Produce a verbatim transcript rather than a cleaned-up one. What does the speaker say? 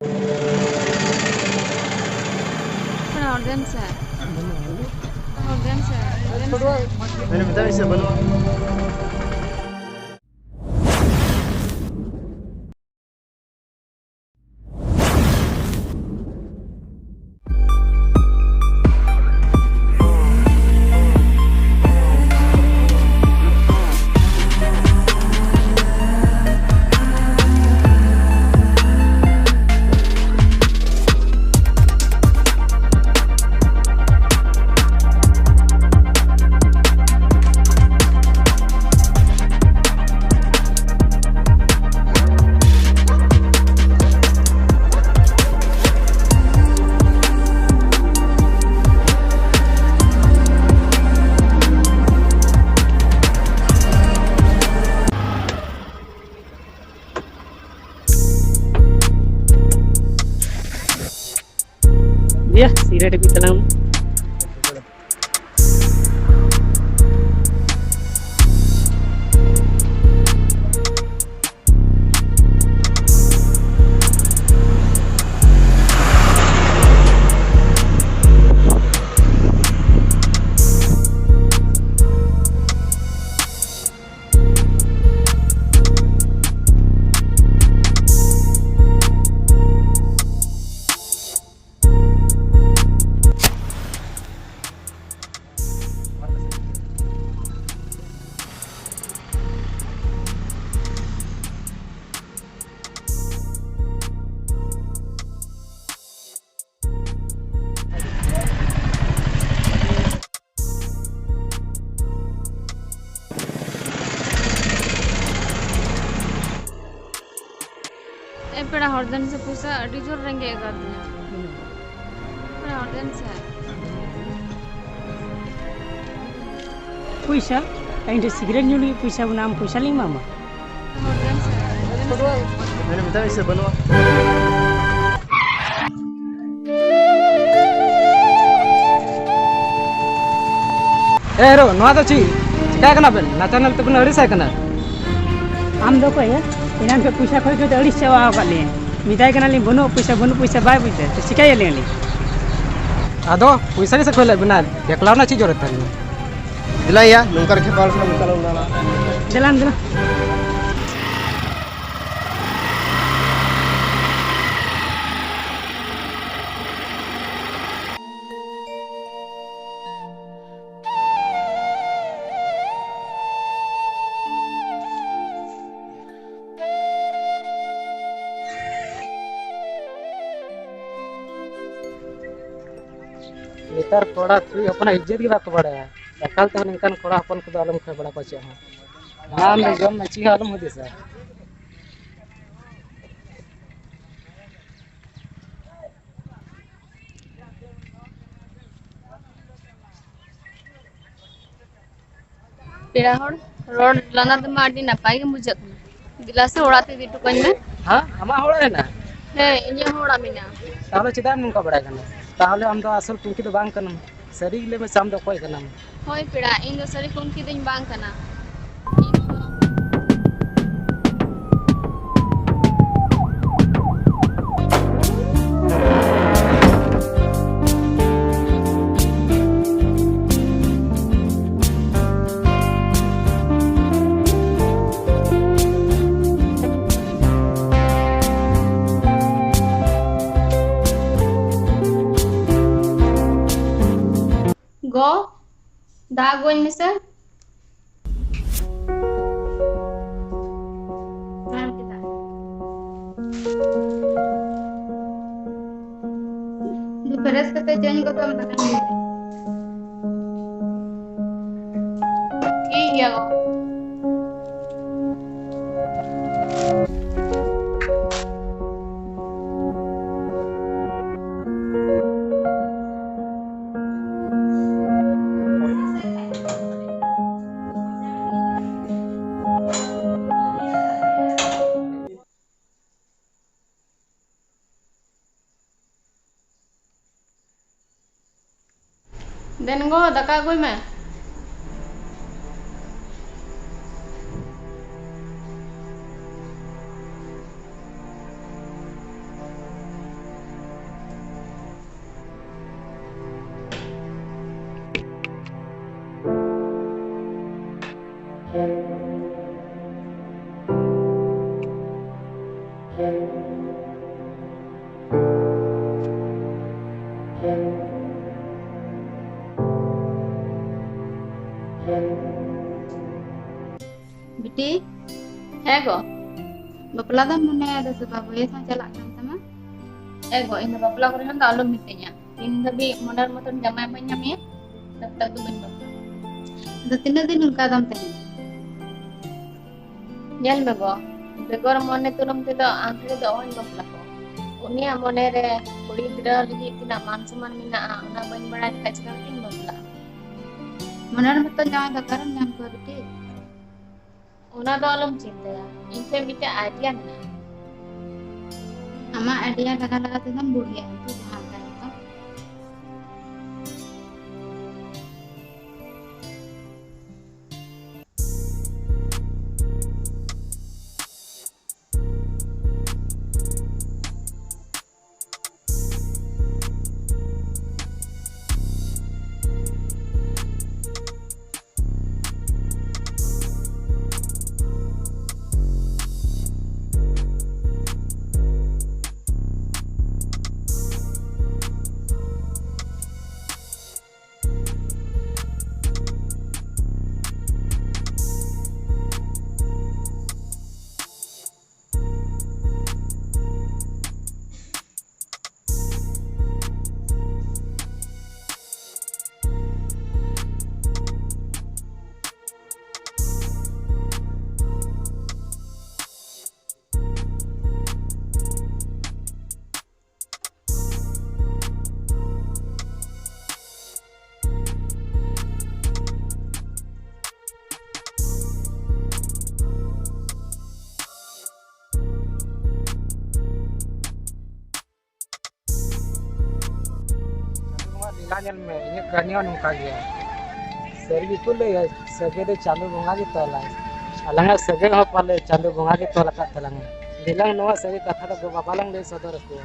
ᱦᱚᱲ ᱫᱮᱱ ᱥᱮ᱾ ᱦᱚᱲ ᱫᱮᱱ ᱥᱮ᱾ ᱫᱮᱱ ᱥᱮ᱾ ᱢᱮᱱ ᱢᱮᱛᱟᱭ ᱥᱮ ᱵᱟᱹᱱᱩᱜᱼᱟ᱾ ᱫᱤᱭᱟ, ᱥᱤᱜᱟᱨᱮᱴ ᱤᱫᱤ ᱛᱟᱞᱟᱝ ᱢᱮ᱾ ᱮ ᱯᱮᱲᱟ ᱦᱚᱲ, ᱫᱮᱱ ᱥᱮ ᱯᱚᱭᱥᱟ, ᱟᱹᱰᱤ ᱡᱳᱨ ᱨᱮᱸᱜᱮᱡ ᱟᱠᱟᱫᱤᱧᱟ᱾ ᱯᱮᱲᱟ ᱦᱚᱲ, ᱫᱮᱱ ᱥᱮ᱾ ᱯᱚᱭᱥᱟ? ᱤᱧ ᱴᱷᱮᱱ ᱥᱤᱜᱟᱨᱮᱴ ᱧᱩ ᱞᱟᱹᱜᱤᱫ ᱯᱚᱭᱥᱟ ᱵᱟᱹᱱᱩᱜᱼᱟ, ᱟᱢ ᱯᱚᱭᱥᱟ ᱞᱤᱧ ᱮᱢᱟᱢᱟ? ᱯᱮᱲᱟ ᱦᱚᱲ, ᱫᱮᱱ ᱥᱮ᱾ ᱢᱮᱱ ᱢᱮᱛᱟᱭ ᱥᱮ ᱵᱟᱹᱱᱩᱜᱼᱟ᱾ ᱮ ᱦᱮᱨᱳ, ᱱᱚᱣᱟ ᱫᱚ ᱪᱮᱫ ᱪᱤᱠᱟᱹ ᱠᱟᱱᱟ ᱵᱮᱱ? ᱱᱟᱪᱟᱨ ᱧᱮᱞ ᱛᱮᱵᱮᱱ ᱟᱹᱲᱤᱥ ᱟᱠᱟᱱᱟ᱾ ᱟᱢ ᱫᱚ ᱚᱠᱚᱭ ᱭᱟ? ᱮᱱᱟᱱ ᱠᱷᱚᱱ ᱯᱚᱭᱥᱟ ᱠᱷᱚᱭ ᱠᱷᱚᱭ ᱛᱮ ᱟᱹᱲᱤᱥ ᱪᱟᱵᱟ ᱟᱠᱟᱫ ᱞᱤᱧᱟᱹ᱾ ᱢᱮᱛᱟᱭ ᱠᱟᱱᱟᱞᱤᱧ, "ᱵᱟᱹᱱᱩᱜ ᱯᱚᱭᱥᱟ, ᱵᱟᱹᱱᱩᱜ ᱯᱚᱭᱥᱟ", ᱵᱟᱭ ᱵᱩᱡᱽ ᱫᱟ᱾ ᱛᱚ ᱪᱤᱠᱟᱹᱭᱟᱞᱤᱧ ᱟᱹᱞᱤᱧ? ᱟᱫᱚ ᱯᱚᱭᱥᱟ ᱜᱮᱥᱮ ᱠᱷᱚᱭ ᱞᱮᱫ ᱵᱮᱱᱟ, ᱮᱠᱞᱟ ᱨᱮᱱᱟᱜ ᱪᱮᱫ ᱡᱚᱨᱩᱨᱟᱛ ᱛᱟᱦᱮᱸ ᱞᱮᱱᱟ? ᱫᱮᱞᱟᱭᱟ, ᱱᱚᱝᱠᱟ ᱨᱮ ᱠᱷᱮᱯᱟ ᱞᱮᱠᱷᱟᱱ ᱱᱚᱝᱠᱟ ᱞᱟᱝ ᱫᱟᱬᱟ᱾ ᱫᱮᱞᱟᱱ, ᱫᱮᱞᱟᱱ᱾ ᱱᱮᱛᱟᱨ ᱠᱚᱲᱟ ᱠᱩᱲᱤ ᱦᱚᱯᱚᱱᱟᱜ ᱤᱡᱽᱡᱚᱛ ᱜᱮ ᱵᱟᱠᱚ ᱵᱟᱲᱟᱭᱟ᱾ ᱮᱠᱟᱞ ᱛᱮᱦᱚᱸ ᱱᱤᱝᱠᱟᱱ ᱠᱚᱲᱟ ᱦᱚᱯᱚᱱ ᱠᱚᱫᱚ ᱟᱞᱚᱢ ᱠᱷᱚᱭ ᱵᱟᱲᱟ ᱠᱚᱣᱟ ᱪᱮᱫ ᱦᱚᱸ᱾ ᱧᱟᱢ ᱢᱮ, ᱡᱚᱢ ᱢᱮ, ᱪᱮᱫ ᱦᱚᱸ ᱟᱞᱚᱢ ᱦᱩᱫᱤᱥᱟ᱾ ᱯᱮᱲᱟ ᱦᱚᱲ, ᱨᱚᱲ ᱞᱟᱸᱫᱟ ᱛᱮᱢᱟ ᱟᱹᱰᱤ ᱱᱟᱯᱟᱭ ᱜᱮᱢ ᱵᱩᱡᱷᱟᱹᱜ ᱠᱟᱱᱟ᱾ ᱫᱮᱞᱟ ᱥᱮ ᱚᱲᱟᱜ ᱛᱮ ᱤᱫᱤ ᱦᱚᱴᱚ ᱠᱟᱹᱧ ᱢᱮ᱾ ᱦᱮᱸ, ᱟᱢᱟᱜ ᱦᱚᱲ ᱦᱮᱱᱟᱜ? ᱦᱮᱸ, ᱤᱧᱟᱹᱜ ᱦᱚᱸ ᱚᱲᱟᱜ ᱢᱮᱱᱟᱜᱼᱟ᱾ ᱛᱟᱦᱚᱞᱮ ᱪᱮᱫᱟᱜ ᱮᱢ ᱱᱚᱝᱠᱟ ᱵᱟᱲᱟᱭ ᱠᱟᱱᱟ? ᱛᱟᱦᱚᱞᱮ ᱟᱢ ᱫᱚ ᱟᱥᱚᱞ ᱠᱩᱝᱠᱤ ᱫᱚ ᱵᱟᱝ ᱠᱟᱱᱟᱢ᱾ ᱥᱟᱹᱨᱤ ᱜᱮ ᱞᱟᱹᱭ ᱢᱮᱥᱮ, ᱟᱢ ᱫᱚ ᱚᱠᱚᱭ ᱠᱟᱱᱟᱢ? ᱦᱳᱭ ᱯᱮᱲᱟ, ᱤᱧ ᱫᱚ ᱥᱟᱹᱨᱤ ᱠᱩᱝᱠᱤ ᱫᱚᱧ ᱵᱟᱝ ᱠᱟᱱᱟ᱾ ᱜᱚ, ᱫᱟᱜ ᱟᱹᱜᱩᱣᱟᱹᱧ ᱢᱮᱥᱮ᱾ ᱟᱨ ᱪᱮᱫᱟᱜ? ᱫᱩ ᱯᱷᱮᱨᱮᱥ ᱠᱟᱛᱮ ᱪᱮᱧᱡᱽ ᱜᱚᱫᱚᱜ ᱟᱢ, ᱫᱟᱠᱟᱧ ᱡᱚᱢ᱾ ᱴᱷᱤᱠ ᱜᱮᱭᱟ ᱜᱚ᱾ ᱫᱮᱱ ᱜᱚ, ᱫᱟᱠᱟ ᱟᱹᱜᱩᱭ ᱢᱮ᱾ ᱵᱟᱯᱞᱟ ᱫᱚᱢ ᱢᱚᱱᱮᱭᱮᱫᱟ ᱥᱮ ᱵᱟᱝ? ᱵᱚᱭᱮᱥ ᱦᱚᱸ ᱪᱟᱞᱟᱜ ᱠᱟᱱ ᱛᱟᱢᱟ᱾ ᱮ ᱜᱚ, ᱤᱧ ᱫᱚ ᱵᱟᱯᱞᱟ ᱠᱚᱨᱮ ᱦᱚᱸ ᱫᱚ ᱟᱞᱚᱢ ᱢᱤᱛᱟᱹᱧᱟ᱾ ᱛᱤᱱ ᱫᱷᱟᱹᱵᱤᱡ ᱢᱚᱱᱮᱨ ᱢᱚᱛᱚᱱ ᱡᱟᱢᱟᱭ ᱵᱟᱹᱧ ᱧᱟᱢᱮᱭᱟ, ᱛᱚᱵ ᱛᱚᱠ ᱫᱚ ᱵᱟᱹᱧ ᱵᱟᱯᱞᱟᱜᱼᱟ᱾ ᱟᱫᱚ ᱛᱤᱱᱟᱹᱜ ᱫᱤᱱ ᱚᱱᱠᱟ ᱫᱚᱢ ᱛᱟᱦᱮᱱᱟ? ᱧᱮᱞ ᱢᱮ ᱜᱚ, ᱵᱮᱜᱚᱨ ᱢᱚᱱᱮ ᱛᱩᱞᱩᱢ ᱛᱮᱫᱚ ᱟᱢ ᱥᱟᱞᱟᱜ ᱫᱚ ᱚᱦᱚᱧ ᱵᱟᱯᱞᱟ ᱠᱚᱜᱼᱟ᱾ ᱩᱱᱤᱭᱟᱜ ᱢᱚᱱᱮ ᱨᱮ ᱠᱩᱲᱤ ᱜᱤᱫᱽᱨᱟᱹ ᱞᱟᱹᱜᱤᱫ ᱛᱤᱱᱟᱹᱜ ᱢᱟᱱ ᱥᱚᱢᱢᱟᱱ ᱢᱮᱱᱟᱜᱼᱟ, ᱚᱱᱟ ᱵᱟᱹᱧ ᱵᱟᱲᱟᱭ ᱠᱷᱟᱡ ᱪᱤᱠᱟᱹ ᱠᱟᱛᱮᱧ ᱵᱟᱯᱞᱟᱜᱼᱟ? ᱢᱚᱱᱮᱨ ᱢᱚᱛᱚ ᱡᱟᱶᱟᱭ ᱫᱚ ᱚᱠᱟᱨᱮᱢ ᱧᱟᱢ ᱠᱚᱣᱟ ᱵᱤᱴᱤ? ᱚᱱᱟ ᱫᱚ ᱟᱞᱚᱢ ᱪᱤᱱᱛᱟᱹᱭᱟ, ᱤᱧ ᱴᱷᱮᱱ ᱢᱤᱫᱴᱮᱡ idea ᱢᱮᱱᱟᱜᱼᱟ᱾ ᱟᱢᱟᱜ idea ᱞᱟᱜᱟ ᱞᱟᱜᱟ ᱛᱮᱫᱚᱢ ᱵᱩᱲᱦᱤᱜᱼᱟ ᱠᱤᱱᱛᱩ ᱡᱟᱦᱟᱸ ᱞᱮᱠᱟ ᱜᱮᱛᱚ᱾ ᱪᱟᱸᱫᱳ ᱵᱚᱸᱜᱟ ᱞᱤᱞᱟ ᱧᱮᱞ ᱢᱮ, ᱤᱧᱟᱹᱜ ᱠᱟᱹᱦᱱᱤ ᱦᱚᱸ ᱱᱚᱝᱠᱟ ᱜᱮᱭᱟ᱾ ᱥᱟᱹᱨᱤ ᱜᱮᱠᱚ ᱞᱟᱹᱭᱟ, ᱥᱟᱹᱜᱟᱹᱭ ᱫᱚ ᱪᱟᱸᱫᱳ ᱵᱚᱸᱜᱟ ᱜᱮ ᱛᱚᱞᱟᱭ᱾ ᱟᱞᱟᱝᱟᱜ ᱥᱟᱹᱜᱟᱹᱭ ᱦᱚᱸ ᱯᱟᱞᱮ ᱪᱟᱸᱫᱳ ᱵᱚᱸᱜᱟ ᱜᱮ ᱛᱚᱞ ᱟᱠᱟᱫ ᱛᱟᱞᱟᱝᱟ᱾ ᱫᱮᱞᱟᱝ ᱱᱚᱣᱟ ᱥᱟᱹᱨᱤ ᱠᱟᱛᱷᱟ ᱫᱚ ᱜᱚ ᱵᱟᱵᱟ ᱞᱟᱝ ᱞᱟᱹᱭ ᱥᱚᱫᱚᱨ ᱟᱠᱚᱣᱟ᱾